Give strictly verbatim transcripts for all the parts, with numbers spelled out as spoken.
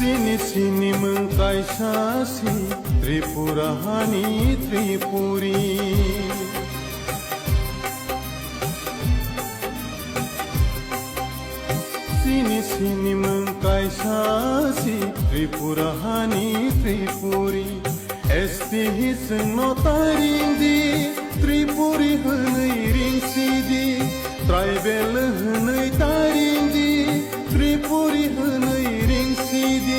Chini sinimung kaisa si Tripura hani Tripuri. Chini sinimung kaisa si Tripura hani Tripuri. S T hi chwngno taring di, Tripuri hwnwi ring si di, tribal hwnwi taring di, Tripuri hwnwi ring si di.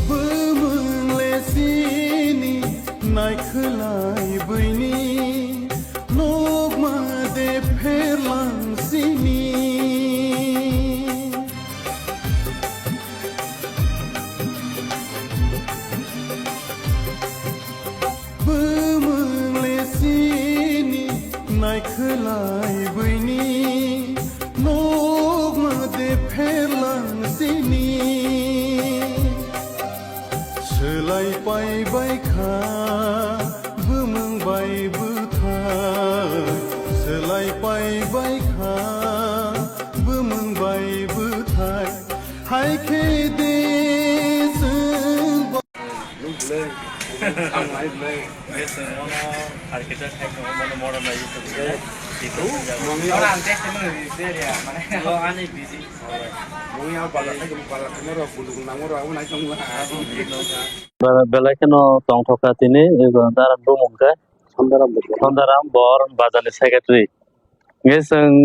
Bumung le sini naikhwlai buini, nokma de pherlang sini. Bumung le sini naikhwlai buini, nokma de pherlang sini. Swlai pai bai kha bumung bai bwthai, swlai pai bai kha bumung bai bwthai, hai khe de chwng. Yes, sir. Mono architect hai ko, mono modern lai use khe. Ito, mami. Ora ang test mo ni area mane. Yo ani busy. Mami ang pala kai mo pala kai mo ro bulung nang mo ro ang nai tong. Belai kheno tongthok kha tini, ego Daran bumung khe. Sondaram Bor. Sondaram Bor, bazar ni secretary. Nge chwng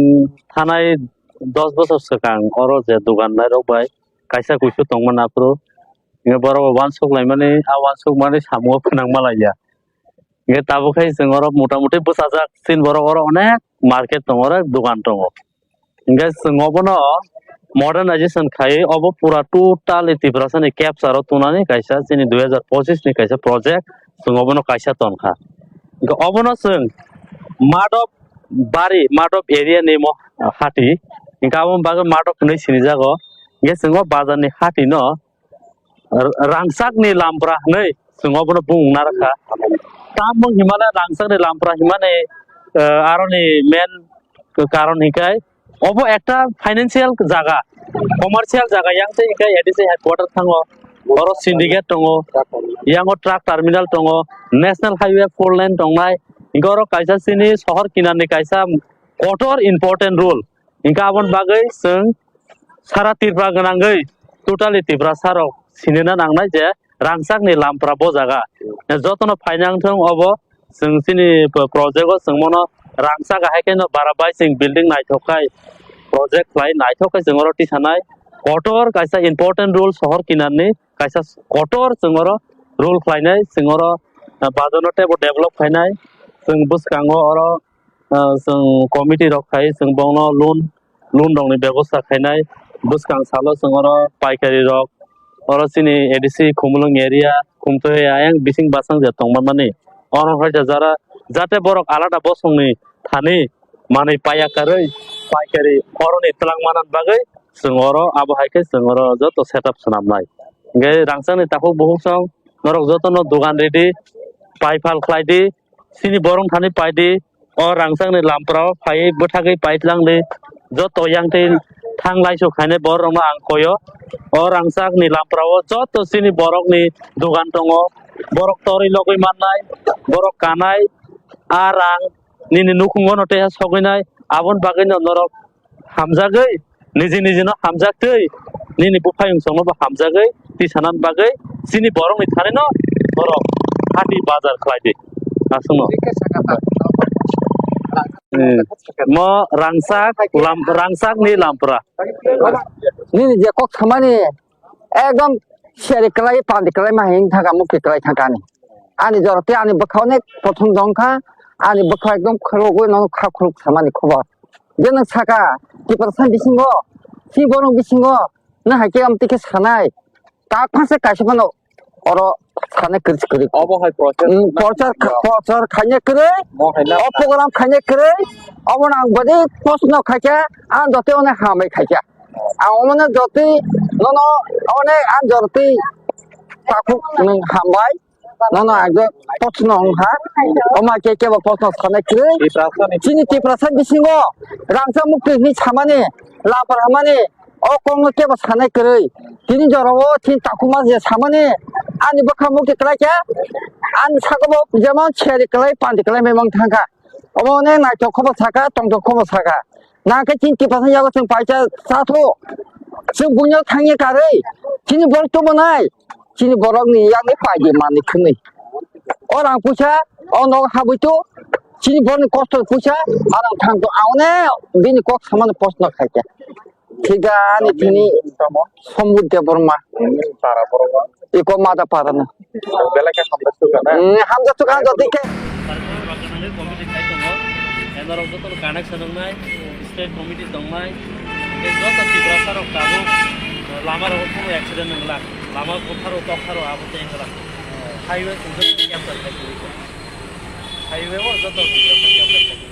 thanai dos bosor swkang oro je dugan nairok bai kaisa kuisu tongma naphuru. Nge borok bo uansuk laimani, a uansuk mani samungo phwnang malaiya. Nge tabuk khai chwng oro mota moti bwchajak, chini borok oro onek market tongo, onek dugan tongo. Hingke chwng obono modernization khai obo pura totally Tiprasani capture o tunani kaisa chini dui hazar pochis ni kaisa project, chwng obono kaisa tonkha. Hingke obono chwng Madhop bari, Madhop area ni mo hati, hingke aboni bagwi Madhop hinwi sinijago. Hingke chwng o bazar ni hati no r-, rangchak ni lampra hinwi chwng obono bung narwkha. Tamung himale rangchak ni lampra himani, eh, aroni main karon hinkhe obo ekta financial jaga, commercial jaga, yang tei hinkhe A D C headquarter thango, oro syndicate tongo, yango truck terminal tongo, national highway four lane tongnai, hinkhe oro kaisa chini sohor kinarni kaisa kotor important role, hinkhe aboni bagwi chwng sara Tripura gwnangwi totally Tiprasa rok sinina nangnai je rangchakni lampra bo jaga. Jotono phainang thung obo chwng chini p-, project o chwng bono rangchak hai khe no bara bai chwng building naithok khai project khlai naithok khe chwng oro tisanai kotor kaisa important role sohor kinarni kaisa kotor chwng oro role khlainai chwng oro, ah, bazar no teibo develop khainai chwng bwskango oro ah, chwng committee rok khai chwng bongno loan, loan rokni bebosta khainai. Bwskang salo chwng oro paikari rok, oro chini A D C Khumulwng area, Khumtwi ayang bising basang je tongma mani. Oro hai jara jate borok alada bosongni thani manwi paiya karwi paikari oroni twlang manani bagwi chwng oro abo hai khe chwng oro joto setup swnamnai. Hingkhe rangchakni takhuk bukhuk song norok jotono dogan ridi, pai phal khlai di, chini borok thani pai di, o rangchakni lampra o phaiwi bwthagwi paitlang di, joto yang twi thang laisuk khainai borok rokno ang koyo. O rangchakni lampra o joto chini borokni dogan tongo, borok torwi logwi mannai, borok kanai, a rang nini nukhungo no tei sogwinai, aboni bagwi no norok hamjagwi, niji niji no hamjaktwi, nini buphayung songno bo hamjagwi tisanani bagwi chini borokni thani no borok hati bazar khlai di. Aswkno. Hmm. Mo rangchak lam, rangchak ni lampra. Nini je kok samani ekdom seri kwlai pandi kwlai ma hing thangka mukti kwlai thangka ni. Ani jora tei ani bwkha onek prothom jong kha. ani bwkha ekdom khulugwi nono kha khuluk samani khobor. Je nwng saka, Tiprasa bisingo, si borok bisingo, nwng hai khe amtwi khe sanai, tak phansa kaisa phano oro sanai kwrwi se kwrwi. Obo hai process. Hmm, na prochar, prochar khaina kwrwi, mo hai na o program khaina kwrwi, obo nang badi post no khaikha, ang jote one hambai khaikha. Ang omono jotwi nono one ang jotwi takhuk nwng hambai. Nono ang je post no wng ha. Oma ke kebo post no sanai kwrwi. Tiprasa ni. Chini Tiprasa bisingo rangchak mukti hinwi samani, lapar hamani, o kok no kebo sanai kwrwi. Tini jora o chini takhuma je samani, ani bwkha mukti kwlai khe, ani saka bo jemon seri kwlai, panti kwlai memang thangkha. Omo ne naithok khobo saka, tongthok khobo saka. Nang khe chini Tiprasa yago chwng paisa chatho. Chwng buino thangya karwi. Chini borok tubunai. Chini borokni yakni paidi manwi khwnwi. O rang puisa, o nogo habwi tu. Chini borokni kosto puisa, arang thang tu. Aune bini kok samano post no khaikha. Thik ani tini Sombut Debbarma. Para borok. Iko mada para na. Belai khe hamjak suka na. Hmm, hamjak suka, hamjak suka. Committee khai tongo. Norok joto connection wngnai, state committee tongnai. Tei joto Tiprasa rok tabuk lama rok kuno accident wngla. Lama kotharo tokharo abo tei wngla. Highway song joto capture khai tongwi. Highway o joto Tiprasa capture khai tongwi.